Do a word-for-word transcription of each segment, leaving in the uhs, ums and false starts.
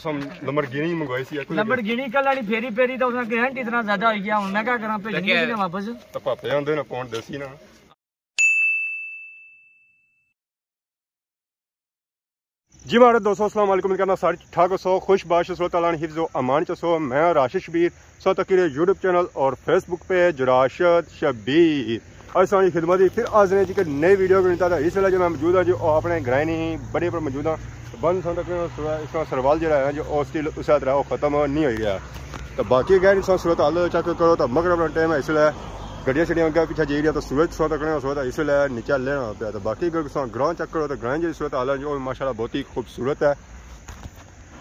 ہم لمبرگینی منگوائی سی، کوئی لمبرگینی کل والی پھیری پھیری تو اس کی رینٹ اتنا زیادہ ہوئی گیا، ہن میں کیا کراں، بھیجنی ہے نا واپس۔ تو پاپے آندے نا پونڈ دیسی نا۔ جی مہاڑے دوستو، السلام علیکم، کرنا سارے ٹھیک ٹھاک ہو سو، خوش باش ہو سو، تعالیٰ نے حفظ و امان چ سو۔ میں راشد شبیر، سو تکی رہے یوٹیوب چینل اور فیس بک پیج راشد شبیر۔ اج ساڑی خدمت ہی پھر حاضر ہیں جی کہ نئی ویڈیو کو نہیں تھا۔ اس ویلے جو میں موجود ہاں جی، وہ اپنے گرائنی بڑے پر موجود ہاں۔ بند سن تک اس طرح سروال جڑا ہے جو او سٹل اسے طرح وہ ختم نہیں ہوئی گیا۔ تو باقی اگر اس صورت حال چیک کرو تو مغرب کا ٹائم ہے، اس ویلے گڈیاں شڈیاں اگے پیچھے جائی رہی ہیں، تو سورج سن تک اس وقت اس ویلے نیچے لینا پیا۔ تو باقی اگر تساں گراں چیک کرو تو گراں جی صورت حال ہے جو ماشاءاللہ بہت ہی خوبصورت ہے،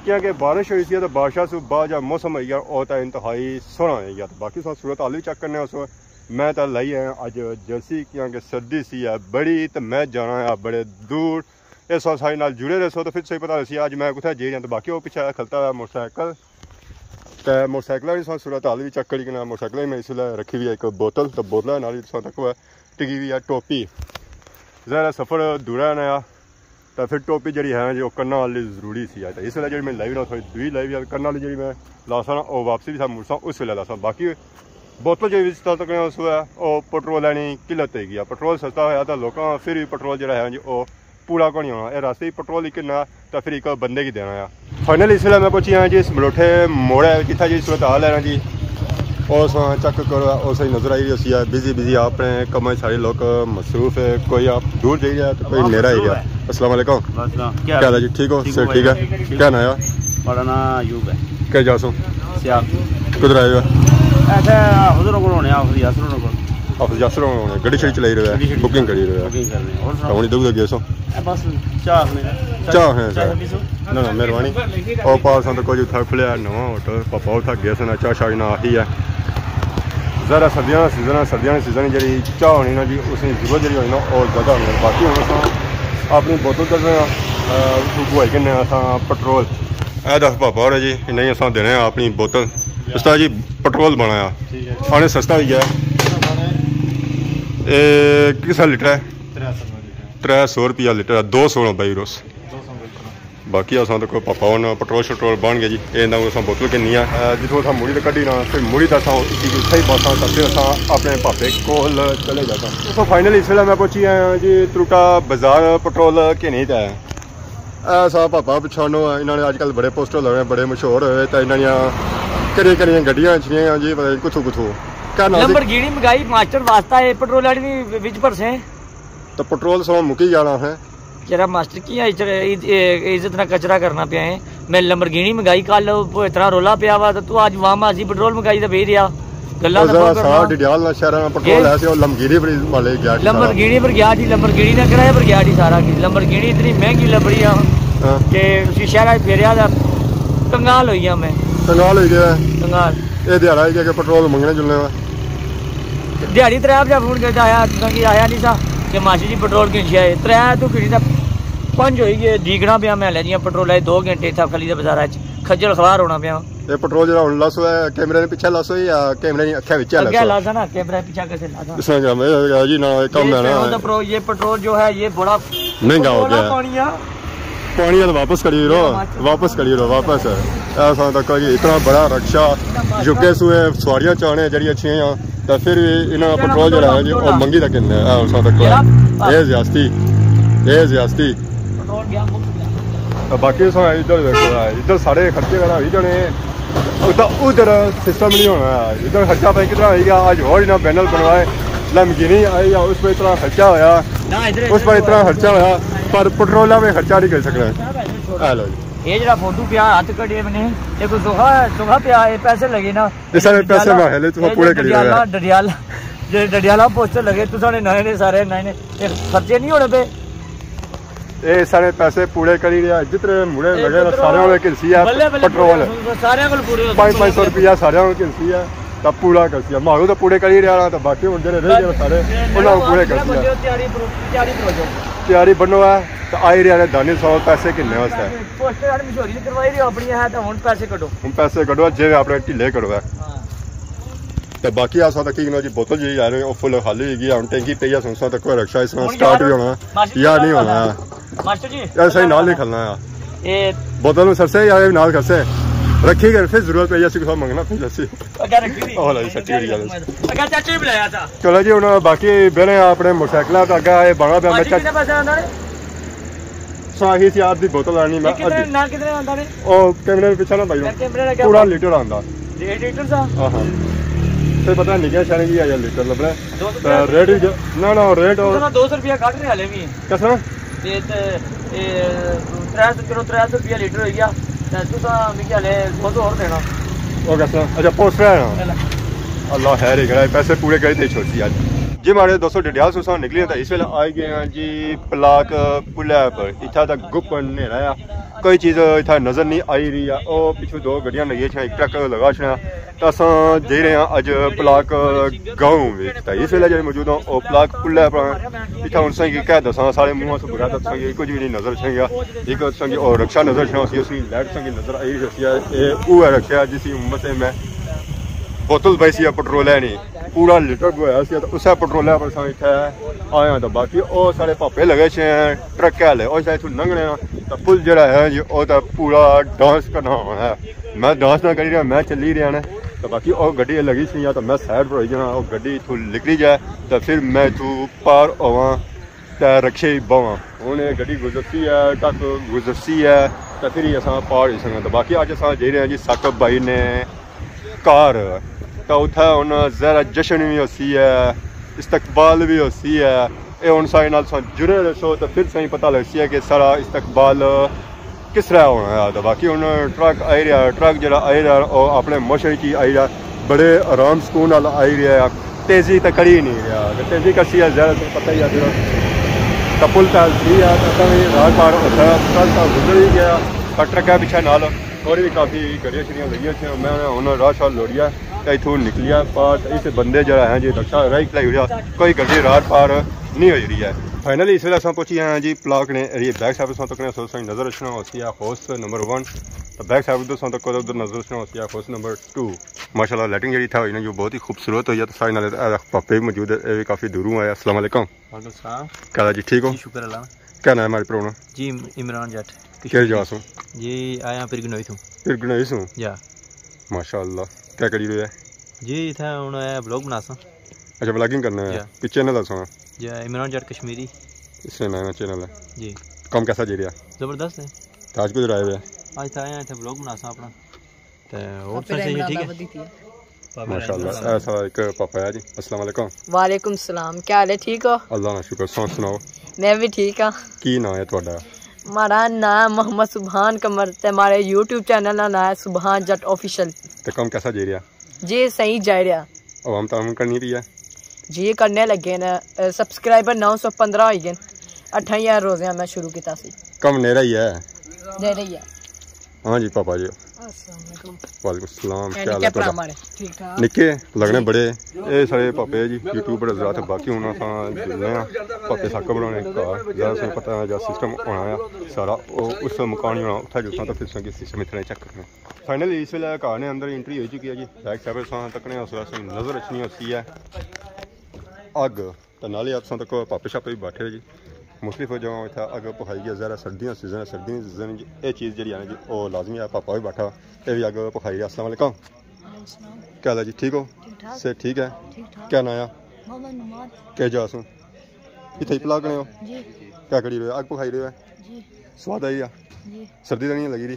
کیونکہ بارش ہوئی سی تو بارشاں سے بعد جا موسم ہوئی گیا، او تو انتہائی سوہنا ہوئی گیا۔ تو باقی تساں صورت حال بھی چیک کرنے ہو سو۔ میں تو لائی ہے اج جرسی، کیونکہ سردی سی ہے بڑی، تو میں جانا ہے بڑے دور۔ اس وقت سارے نال جڑے رہے سو تو پھر صحیح پتہ لسی اج میں کتھے جائی رہا۔ تو باقی وہ پیچھے کھلتا ہوا موٹر سائیکل، تے موٹر سائیکل بھی تساں صورت حال بھی چیک کری کنا، موٹر سائیکل میں اس ویلے رکھی ہوئی ہے ایک بوتل، تو بوتل نال بھی تساں تک ٹکی ہوئی ہے ٹوپی۔ ظاہر ہے سفر دورا ہے نا، تو پھر ٹوپی جڑی ہے نا جی، وہ کرنا والی ضروری سی۔ تو اس ویلے جڑی میں لائی نا تھوڑی دوئی لائی ہوئی ہے، کرنا والی جڑی میں لاسا نا، وہ واپسی بھی تھا مڑسا اس ویلے لاسا۔ باقی بوتل جو اس طرح تک اس ہے، وہ پٹرول لینی قلت ہوئی گیا۔ پٹرول سستا ہویا تو لوکاں پھر بھی پٹرول جڑا ہے جی، وہ پورا کو نہیں ہونا۔ یہ راستے ہی پٹرول ہی کنا، تو پھر ایک بندے کی دینا ہے۔ فائنل اس ویلے میں پہنچی ہاں جی، اس ملوٹھے موڑ ہے، جتھا جی صورت حال ہے نا جی، اس وہاں چیک کرو، اس وہاں نظر آئی رہی ہوسی ہے، بزی بزی اپنے کماں وچ سارے لوگ مصروف ہے۔ کوئی آپ دور جائی رہا تو کوئی نیڑا ہی رہا۔ السلام علیکم۔ وعلیکم السلام۔ کیا حال ہے جی؟ ٹھیک ہو؟ ٹھیک ہو صحت ٹھیک ہے؟ بھائی؟ کیا نام ہے؟ میرا نام ایوب ہے۔ کیا جا سو؟ سیاہ۔ کدھر آئے ہو؟ ایسے حضور کول ہونے، حافظ یاسر ہونے کول۔ حافظ یاسر ہونے، گڈی شڈی چلائی رہے ہو؟ گڈی شڈی بکنگ کری رہے ہو؟ بکنگ کرنے۔ اور سناؤ؟ ہونی دو دے سو؟ اے بس چاہ آخنے۔ چاہ آخنے سر؟ چاہ پیسو؟ نہ، نہ، مہربانی۔ او پار سان تو کچھ اتھا کھلیا نواں ہوٹل، پاپا اتھا گئے سن، چاہ شاہ نہ آخی ہے۔ ذرا سردیاں دا سیزن ہے، سردیاں دا سیزن جڑی چاہ ہونی نا جی، اس کی ضرورت جڑی ہونی نا، او زیادہ ہونی ہے۔ باقی ہن اساں اپنی بوتل کڈنے آں، اے، بوائی کنے اساں پٹرول۔ اے دس پاپا ہور ہے جی، انہیں اساں دینے آں اپنی بوتل۔ استاد جی، پٹرول بنایا۔ ٹھیک ہے۔ آنے سستا ہوئی گیا۔ اے کس لیٹر ہے؟ ترے سو روپیہ لیٹر۔ ترے سو روپیہ لیٹر ہے، دو سو بھائی روس۔ دو سو روپیہ۔ باقی اساں تے کوئی پاپا ہن پٹرول شٹرول بن گیا جی، اے انہاں کول اساں بوتل گھنی آ۔ اے جتھوں اساں مڑی تے کڈی نا، پھر مڑی تے اساں اسی اتھے ہی بس آ، تے پھر اساں اپنے پاپے کول چلے جاتا۔ تو فائنلی اس ویلے میں پہنچی آیا جی تروٹا بازار پٹرول گھنی تے۔ اے سا پاپا پچھانو ہے، انہاں نے اج کل بڑے پوسٹر لگے، بڑے مشہور ہوئے، تے انہاں نیاں کڑیاں کڑیاں گڈیاں اچھنیاں جی، پتہ نہیں کتھوں کتھوں۔ کیا نام سی؟ لمبرگینی منگائی ماسٹر واسطہ، اے پٹرول آلی وی وچ بھرسے۔ تو پٹرول سو مکی جانا ہے۔ یارا ماسٹر کیاں عزت، عزت نہ کچرا کرنا پیا ہے۔ میں لمبرگینی منگائی کل، وہ اتنا رولا پیا وا، تو تو اج وام آسی پٹرول منگائی تے بھیج رہیا۔ گلاں او تے ذرا بہت سارا کرنا۔ ڈڈیال نا شہر نا پٹرول اے ہے سی، او لمبرگینی پر مالے گیا ٹھیک سارا۔ لمبرگینی پر گیا جی، لمبرگینی نہ کرایا پر گیا جی سارا کی۔ لمبرگینی اتنی مہنگی لبڑی آ ہاں۔ کہ اسی شہر اچ پھیریا تے کنگال ہوئی گیا میں۔ کنگال ہوئی گیا۔ کنگال۔ اے دیہاڑا ہوئی گیا کہ پٹرول منگنے جلنے وا۔ دیہاڑی ترے بجے فون کرتا آیا، تساں کی آیا نہیں سا کہ ماشی جی پٹرول گھنسی آئے۔ ترے تو گھنسی تے پنج ہوئی گئے، دیکھنا پیا میں لے جیاں پٹرول آئے دو گھنٹے تھا کلی دے بازار اچ۔ کھجل خوار ہونا پیا۔ یہ پٹرول جڑا ہن لس ہویا ہے، کیمرے نے پیچھے لس ہوئی یا کیمرے نے اکھے وچ لس اگے ہویا؟ لاسا نا، کیمرے پیچھے کیسے لاسا؟ اس نے کہا، میں کہا جی نا، یہ کم یہ ہے نا۔ پٹرول، یہ پٹرول جو ہے، یہ بڑا مہنگا ہو گیا ہے۔ پانی ہے۔ پانی ہے تو واپس کری رو، واپس کری رو، واپس ہے۔ ایسا تک کہ اتنا بڑا رکشہ، یوکے سوئے سواریاں چانے جڑی اچھیاں ہیں، تو پھر بھی انہاں پٹرول جڑا ہے جی، وہ منگی تک ہے، ایسا تک ہے۔ یہ زیاستی، یہ زیاستی۔ پٹرول گیا مفت گیا۔ باقی سو ادھر دیکھو، ادھر سارے خرچے وغیرہ ہوئی جانے۔ ادھر، ادھر سسٹم نہیں ہونا ہے۔ ادھر خرچہ بھائی کتنا ہوئی گیا؟ آج اور انہاں بینل بنوائے، لمبرگینی آئی یا اس پہ اتنا خرچہ ہویا، نہ، ادھر، اس پر اتنا خرچہ ہویا، پر پٹرول میں خرچہ نہیں کر سکنا۔ اے لو جی۔ یہ جڑا فوٹو پیا ہاتھ کڑے بنے، یہ کوئی سوکھا، سوکھا پیا، یہ پیسے لگے نا۔ یہ سارے پیسے ڈڈیالہ، میں ہلے تو یہ پورے کری ڈڈیالہ، رہا۔ ڈڈیالہ، جڑے ڈڈیالہ پوسٹر لگے، تو سارے نئے نے، سارے نئے نے۔ یہ خرچے نہیں ہونے پے۔ اے سارے پیسے پورے کری رہیا، جتنے مڑے اے لگے نا، پترو، سارے ہونے گھنسی ہے بلے، بلے پٹرول۔ پورے، سارے کول پورے ہونے، پانچ، پانچ سو بلے، بلے۔ روپیہ سارے ہونے گھنسی ہے، تا پورا کرسی ہے۔ ماڑو تو پورے کری رہیا نا، تا باقی ہن جڑے رہ گئے سارے، بلے، انہاں کو پورے کرسی ہے۔ تیاری پرو، تیاری پرو جو۔ تیاری بنو ہے، تا آئی رہیا نے دانی سو پیسے گھننے واسطے۔ پوسٹر آلی مشہوری کروائی رہی ہو اپنی ہے، تا ہن پیسے کڈو۔ ہن پیسے کڈو، جیب اپنے ڈھیلے کڈو ہے۔ ہاں۔ تے باقی آساں تکی کنو جی بوتل جی یار، او فل خالی ہوئی گئی، ہن ٹینکی پئی ہے، سنساں تک رکشہ اس طرح ہن سٹارٹ یار، بھی ہونا ماسٹر جی یا نہیں ہونا۔ ماسٹر جی، ایسا ہی نال نہیں کھلنا ہے۔ اے بوتل نوں سٹسے یا اے نال کرسے؟ رکھی کر، پھر ضرورت پئی اسی کسا منگنا پئی اسی۔ اگے رکھی تھی۔ او لو جی، سچی بڑی گل ہے۔ اگے چاچو ہی بلایا تھا۔ چلو جی، ہن باقی بہنے اپنے موٹر سائیکل تے اگے آئے بانا پیا میں۔ کتنے پیسے آندا نے؟ سو آخی سی آپ دی بوتل آنی میں۔ کتنے ادھی۔ نہ کتنے آندا نے؟ او کیمرے دے پیچھے نہ بھائی، کیمرے نے کیا پورا لیٹر آندا۔ ڈیڑھ لیٹر سا؟ ہاں ہاں۔ تے پتہ نہیں کیا شہر کی آیا لیٹر لبنا۔ دو سو تے ریٹ وی جو-، نہ نہ، ریٹ اور دو سو روپیہ کٹ رہے ہلے بھی۔ کسا؟ تے، تے، اے، ترے سو، چلو، ترے سو روپیہ لیٹر ہوئی گیا۔ تے تساں مکی ہلے دو سو اور دینا۔ او کسا؟ اچھا، پوسٹر ہے نا؟ اللہ خیر ہی کرے، پیسے پورے کری تے چھوڑی اج۔ جی ماڑے دوستو، ڈڈیال سوں اساں نکلی تے اس ویلے آئی گئے ہیں جی پلاک پلے پر۔ اتھا تک گپ نیرا ہے، کوئی چیز اتھا نظر نہیں آئی رہی ہے۔ او پچھو دو گڈیاں لگی چھڑیاں، ایک ٹرک لگا چھڑا۔ تے اساں جائی رہے ہیں اج پلاک گاؤں وچ۔ تے اس ویلے جڑے موجود ہاں، او پلاک پلے پر ہیں۔ اتھا ہن تساں کی کہہ دساں، سارے منہ سوں بغیر تساں کی کچھ وی نہیں نظر اچھے گا۔ ایک تساں کی او رکشہ نظر اچھنا سی، اسی لائٹ تساں کی نظر آئی رہی سی۔ اے اوہ رکشہ ہے جس کی امت میں بوتل پائی سی پٹرول ہے نہیں، پورا لیٹر بھریا سی۔ تے اسے پٹرول پر اساں اتھے آئے ہاں۔ تے باقی او سارے پاپے لگے سے ٹرک والے، او شاید اتھوں لنگھنے آں۔ تے پل جڑا ہے جی، او تے پورا ڈانس کرنا ہونا ہے۔ میں ڈانس نہ کری رہیا، میں چلی رہیا نا۔ تے باقی او گڈی لگی سی، یا تے میں سائیڈ پر ہوئی جانا، او گڈی اتھوں نکلی جائے، تے پھر میں اتھوں پار ہوواں تے رکشے ہی بہواں۔ ہن اے گڈی گزرسی ہے، ٹرک گزرسی ہے، تے پھر ہی اساں پار ہوئی سکاں۔ تے باقی اج اساں جائی رہے ہیں جی ثاقب بھائی نے گھر، تے اتھے ہن ظاہر ہے جشن وی ہوسی ہے، استقبال وی ہوسی ہے۔ اے ہن ساڑے نال تساں جڑے رہسو تے پھر تساں پتہ لگسی ہے کہ ساڑا استقبال کس طرح ہونا ہے۔ تے باقی ہن ٹرک آئی رہیا، ٹرک جڑا آئی رہیا او اپنے موشن چ ہی آئی رہیا، بڑے آرام سکون نال آئی رہیا ہے، تیزی تے کری ہی نہیں رہیا۔ اگر تیزی کرسی ہے ظاہر ہے تساں پتہ ہی ہے پھر تے پل تے سی ہے تے اساں وی راہ پار ہوسا، ٹرک تاں گزر ہی گیا، پر ٹرک ہے پیچھے نال۔ اور وی کافی گڈیاں شڈیاں لگیاں سی۔ میں ہن راہ شاہ لوڑیا تے اتھوں نکلیا پار، تے اس بندے جڑا ہے جی رکشہ راہی کھلائی ہویا، کوئی گڈی راہ پار نہیں ہوئی رہی ہے۔ فائنلی اس ویلے اساں پہنچی آئے ہیں جی پلاک نے ایریے، بیک سائیڈ اساں تکنے سو سائیں نظر اچھنا ہوسی ہے ہاؤس نمبر ون، تے بیک سائیڈ ادھر اساں تک ادھر نظر اچھنا ہوسی ہے ہاؤس نمبر ٹو۔ ماشاءاللہ لائٹنگ جڑی تھا ہوئی نا جو بہت ہی خوبصورت ہوئی ہے، تے سارے نال اے پاپے بھی موجود ہے، اے بھی کافی دوروں آیا۔ السلام علیکم۔ وعلیکم السلام۔ کیا حال ہے جی، ٹھیک ہو؟ جی شکر اللہ۔ کیا نام ہے ہمارے پراؤ نا؟ جی عمران جٹ۔ کہڑی جگہ سوں؟ جی آیا پھر گنوئی تھوں۔ پھر گنوئی سوں؟ یا۔ ماشاءاللہ۔ کیا کری رہے ہیں؟ جی اتھا ہن اے ولاگ بناساں۔ اچھا، ولاگنگ کرنا ہے؟ یا۔ کس چینل ہے ساں؟ یا عمران جٹ کشمیری۔ اس نے نیا چینل ہے۔ جی۔ کم کیسا جی رہا؟ زبردست ہے۔ تے اج کدھر آئے ہوئے ہیں؟ اج تے آئے ہیں اتھے ولاگ بناساں اپنا۔ تے اور سب صحیح ٹھیک ہے؟ ماشاءاللہ۔ اے ساڑا ایک پاپا ہے جی۔ السلام علیکم۔ وعلیکم السلام، کیا حال ہے؟ ٹھیک ہو؟ اللہ نا شکر، تساں سناؤ؟ میں بھی ٹھیک ہاں۔ کی ناں ہے تہاڈا؟ مہاڑا ناں محمد سبحان قمر تے مہاڑے یوٹیوب چینل نا ناں ہے سبحان جٹ آفیشل۔ تے کم کیسا جائی رہیا؟ جی صحیح جائی رہیا۔ عوام تعاون کرنی پئی ہے؟ جی کرنے لگے نا، سبسکرائبر نو سو پندرہ ہوئی گئے، اٹھاں ہزار روزیاں میں شروع کیتا سی۔ کم نیرا ہی ہے۔ نیرا ہی ہے۔ ہاں جی پاپا جی۔ السلام علیکم۔ وعلیکم السلام، اے کیا حال ہے نکے بھرا تہاڈا؟ مہاڑے۔ ٹھیک ٹھاک۔ نکے لگنے جی۔ بڑے۔ اے سارے پاپے جی، یوٹیوبر حضرات، باقی ہن اساں جلنے آں پاپے ثاقب ہوراں نے گھر، جیہڑا تساں پتہ ہے جیہڑا سسٹم ہونا ہے سارا، او اس مکان ہی ہونا، اتھا جلساں تے پھر تساں کی سسٹم اتھے چیک کرنے۔ فائنلی اس ویلے گھر نے اندر انٹری ہوئی چکی ہے جی، بیک سائیڈ تساں تکنے اس ویلے تساں نظر اچھنی ہوسی ہے اگ۔ تے نالے تساں تکو پاپے شاپے وی بیٹھے جی۔ مختلف جگہاں اتھا اگ پکھائی گیا، ظاہر ہے سردیاں سیزن ہے، سردیاں سیزن وچ اے چیز جیہڑی ہے نا جی، او لازمی ہے۔ پاپا وی بیٹھا، اے وی اگ پکھائی رہیا۔ السلام علیکم۔ وعلیکم السلام۔ کیا حال ہے جی؟ ٹھیک ہو؟ ٹھیک ٹھاک۔ صحت ٹھیک ہے؟ ٹھیک ٹھاک۔ کیا ناں ہے؟ محمد نماز۔ کیا جا سوں؟ اتھے ہی پلاک نے ہو؟ جی۔ کیا کری رہے ہو؟ اگ پکھائی رہے ہو؟ جی۔ سواد آئی گیا؟ جی۔ سردی تے نہیں لگی رہی؟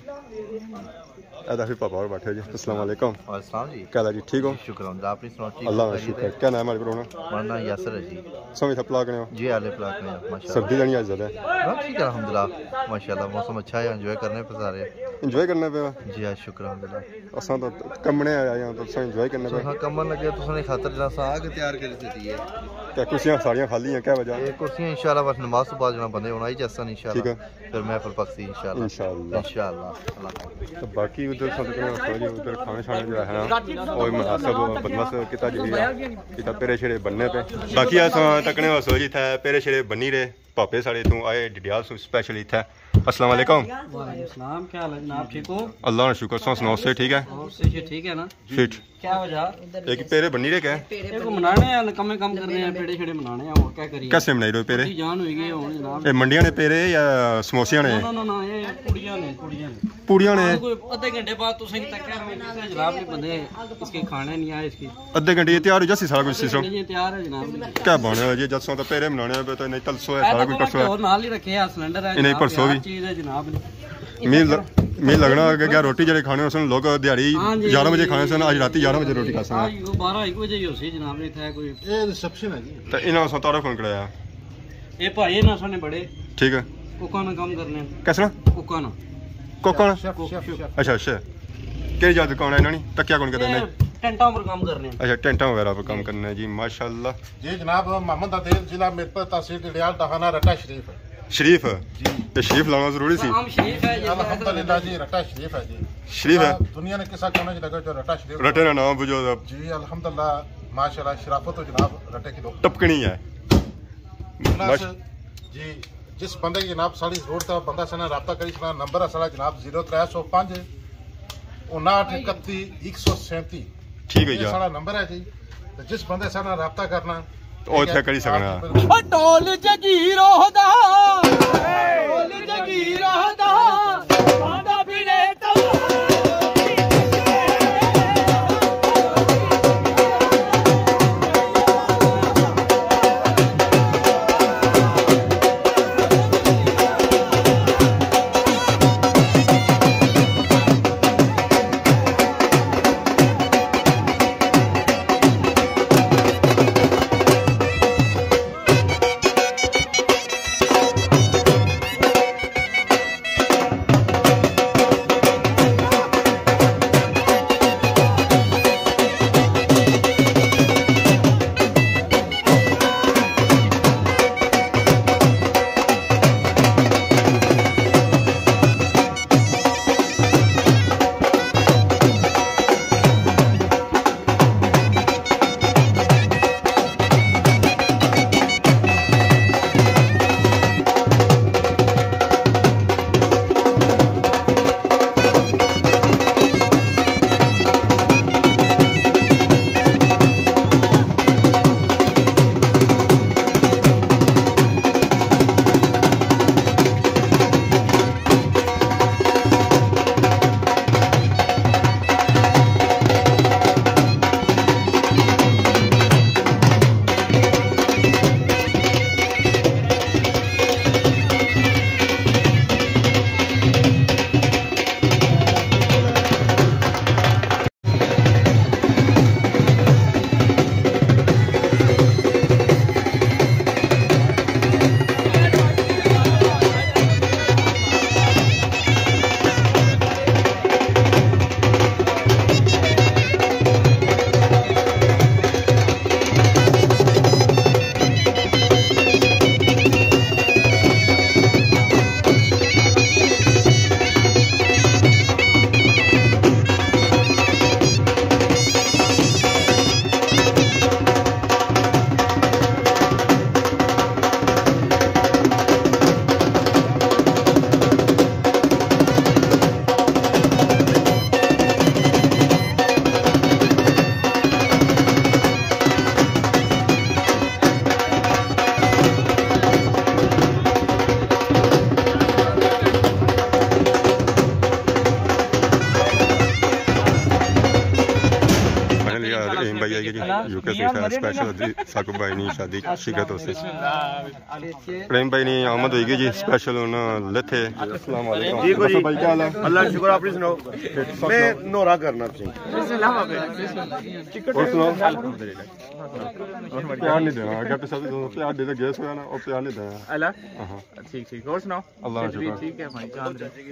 اے تے پھر پاپا ہور بیٹھے جی۔ السلام علیکم۔ وعلیکم السلام جی۔ کیا حال ہے جی؟ ٹھیک ہو؟ جی شکر الحمدللہ، اپنی سناؤ، ٹھیک ہو؟ اللہ نا شکر ہے۔ کیا ناں ہے ماڑے پراؤ نا؟ ماڑا ناں یاسر ہے جی۔ سو اتھا پلاک نے ہو؟ جی آلے پلاک نے ہو، ماشاءاللہ۔ سردی تے نہیں اج زیادہ؟ ہاں ٹھیک ہے الحمدللہ، ماشاءاللہ موسم اچھا ہے، انجوائے کرنے پہ سارے۔ انجوائے کرنے پہ ہو؟ جی ہاں شکر الحمدللہ۔ اساں تاں کمنے آئے آں، تاں تساں انجوائے کرنے پے۔ تساں کمن لگے، تساں دی خاطر جناب اساں اگ تیار کری دتی ہے۔ تے کرسیاں ساریاں خالی ہیں، کیا وجہ؟ اے کرسیاں انشاءاللہ بس نماز تو بعد جناب بندے ہن آئی جاسن انشاءاللہ۔ ٹھیک ہے۔ پھر محفل پکسی انشاءاللہ۔ انشاءاللہ۔ انشاءاللہ۔ اللہ حافظ۔ تو باقی ادھر سب کنے ہو جی، ادھر کھانے شانے جو ہے نا، او مناسب بندوبست کیتا جی ہے۔ اتھا پیرے شیرے بننے پے۔ باقی اساں تکنے ہو جی، اتھا پیرے شیرے بنی رہے۔ پاپے ساڑے اتھوں آئے ڈڈیال سوں اسپیشل اتھے۔ السلام علیکم۔ وعلیکم السلام، کیا حال ہے جناب، ٹھیک ہو؟ اللہ نا شکر، سو سناؤ، صحت ٹھیک ہے؟ اور صحت ٹھیک ہے نا؟ فٹ۔ کیا وجہ؟ ایک پیرے بنی رہے کیا؟ ایک منانے ہیں، کمے کم کرنے ہیں، پیڑے شیڑے منانے ہیں، اور کیا کریے؟ کیسے منائی رہے ہو پیرے؟ جان ہوئی گئی ہن جناب۔ اے منڈیاں نے پیرے یا سموسیاں نے؟ نہ، نہ، نہ، یہ پوڑیاں نے، پوڑیاں نے۔ پوڑیاں نے؟ کوئی ادھے گھنٹے بعد تساں کی تکیا میں کسے جناب نے بندے اس کے کھانے نہیں آئے اس کی۔ ادھے گھنٹے یہ تیار ہو جاسی سارا کچھ سسٹم؟ یہ تیار ہے جناب۔ کیا بنے ہو جی، جد سوں تو پیرے بنانے پے تو نہیں تلسو ہے، سارا کچھ پرسو ہے۔ اور نال ہی رکھے ہیں، سلنڈر ہے یہ نہیں جناب، پرسو بھی جناب۔ می ل-، می لگنا کہ کیا روٹی جڑے کھانے ہوسن لوگ دیہاڑی ہاں جی، یارہ بجے کھانے سن، اج راتی یارہ بجے روٹی کھاسن۔ ہاں جی، وہ بارہ ایک بجے ہی ہوسی جناب، نہیں تھا کوئی۔ یہ ریسپشن ہے جی۔ تو انہاں اساں تعارف کون کرایا؟ اے بھائی انہاں سانے بڑے ٹھیک ہے۔ کوکاں نا کم کرنے۔ کس نا؟ کوکاں نا۔ کوکاں نا؟ شیف، شیف، شیف۔ اچھا، اچھا۔ کیڑی جگہ دکان ہے انہاں نی؟ تکیا کون کرنے؟ اے ٹینٹاں پر کام کرنے۔ اچھا، ٹینٹاں وغیرہ پر کام کرنے جی، ماشاءاللہ۔ جی جناب، محمد عدیل، ضلع میرپور، تحصیل ڈڈیال، ڈاہانہ رٹا شریف ہے۔ شریف؟ جی۔ تے شریف لانا ضروری سی؟ نام شریف ہے جی۔ الحمدللہ جی، رٹا شریف ہے جی۔ شریف ہے؟ دنیا نے کسا کونے چ لگے جو رٹا شریف۔ رٹے نا نام بجو۔ جی الحمدللہ، ماشاءاللہ، شرافت ہو جناب، رٹے کی دو۔ ٹپکنی ہے۔ بس۔ جی، جس بندے کی جناب ساڑی ضرورت ہے، بندہ ساڑے نال رابطہ کری سکنا، نمبر ہے ساڑا جناب زیرو ترے سو پنج اناٹھ اکتی ایک سو سینتی۔ ٹھیک ہے یہ جی۔ ساڑا نمبر ہے جی۔ تے جس بندے ساڑے نال رابطہ کرنا، او اتھے کری سکنا۔ بالکل۔ او ڈھول جگیرو دا، ڈھول جگیرو دا، کھاندا پھرے تو۔ فائنلی یار، ایم بھائی آئی گئے جی، یو کے سے شاید اسپیشل دی ثاقب بھائی نی شادی شرکت ہوسی۔ پریم بھائی نی آمد ہوئی گئی جی، اسپیشل انہاں لیتے۔ السلام علیکم۔ جی، بھائی کیا حال ہے؟ اللہ شکر، اپنی سناؤ۔ میں نورا کرنا سی۔ اور سناؤ؟ پیار نہیں دینا، اگر پیسہ تو پیار دے دے، گیس ہویا نا، اور پیار نہیں دینا۔ اللہ؟ ہاں۔ ٹھیک، ٹھیک۔ اور سناؤ؟ اللہ کا شکر۔ ٹھیک ہے بھائی، چاند رہے۔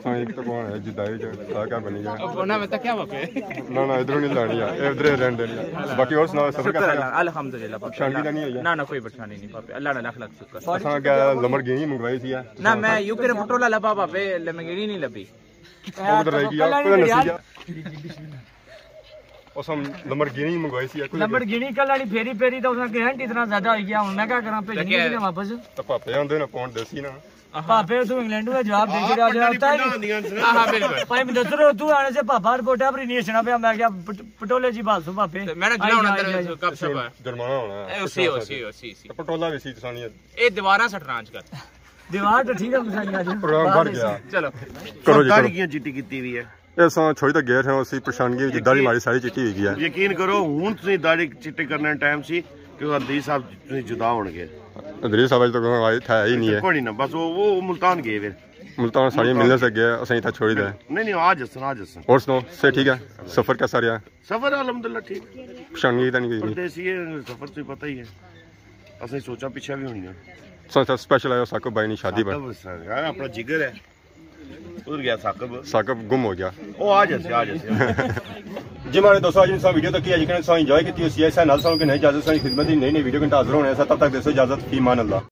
ہاں، ایک تو کون ہے، جدائی جو، کیا، کیا بنی جائے؟ اب انہاں میں تو کیا واقع ہے؟ نہ، نہ، ادھروں نہیں لانی ہے، اے ادھر رہن دینی ہے۔ باقی اور سناؤ، سفر شکر کیسا اللہ، رہا؟ الحمدللہ، باقی پریشانی اللہ، تو نہیں ہوئی ہے؟ نہ، نہ، کوئی پریشانی نہیں، باپے، اللہ نے لکھ لکھ شکر۔ اساں کیا لمبرگینی منگوائی سی ہے؟ نہ، میں یو کے پٹرول والا بابا پہ لمبرگینی نہیں لبھی۔ وہ کدھر رہ گیا؟ پہلے نسی گیا۔ اس ہم لمبرگینی منگوائی سی، ایک لمبرگینی کل والی پھیری پھیری تو اس گرنٹ اتنا زیادہ ہوئی گیا، ہن میں کیا کراں، بھیجنی کیا؟ نہیں واپس۔ تو پاپے آندے نا پونڈ دیسی نا۔ پاپے تو انگلینڈ میں جواب دے کے آ جاتا ہے۔ ہاں، ہاں، بالکل۔ بھائی مدثر، تو آنے سے پاپا رپورٹا پر نہیں اچھنا پیا، میں کیا پٹ-، پٹولے جی باسو پاپے۔ میرا جناب ہونا آئی جائے۔ گپ شپ ہے۔ جرمانہ ہونا ہے۔ اے، اسی، اسی، اسی، اسی۔ پٹولا بھی سی تسانی۔ اے دیواراں سٹرانچ کر۔ دیوار تو ٹھیک ہے، مسائل آ جائے۔ پروگرام بڑھ گیا۔ چلو۔ کرو جی، کرو۔ داڑھی کیاں چٹی کیتی ہوئی ہے؟ اے اساں چھوڑی تے گئے تھے، اسی پریشانگی وچ داڑھی ماری ساری چٹی ہوئی گئی ہے۔ یقین کرو، ہن تسی داڑھی چٹی کرنے ٹائم سی کہ ادریس صاحب تسی جدا ہون گے۔ ادریس صاحب اج تک آئے تھے ہی نہیں ہے۔ کوئی نہیں نا، بس وہ، وہ ملتان گئے وے۔ ملتان ساری ملنے سے گئے، اساں اتھا چھوڑی دے۔ نہیں، نہیں، آج ہسن، آج ہسن۔ اور سناؤ، سے ٹھیک ہے؟ سفر کیسا رہا؟ سفر الحمدللہ ٹھیک۔ پریشانگی تاں نہیں کوئی؟ پردیسی ہے، سفر تو پتہ ہی ہے۔ اساں سوچا پچھا بھی ہونی ہے۔ سو سب اسپیشل آیا ثاقب بھائی نی شادی پر۔ ثاقب یار اپنا جگر ہے۔ ادھر گیا ثاقب۔ ثاقب گم ہو گیا۔ او آ جاسی، آ جاسی۔ جی ماڑے دوستو، اج نے ساں ویڈیو تکی، اج کنے ساں انجوائے کیتی ہوسی ہے۔ اسے نال ساں کنے اجازت، ساں خدمت دی نئی نئی ویڈیو کنٹا حاضر ہونے ساں۔ تب تک دیسو اجازت، فی امان اللہ۔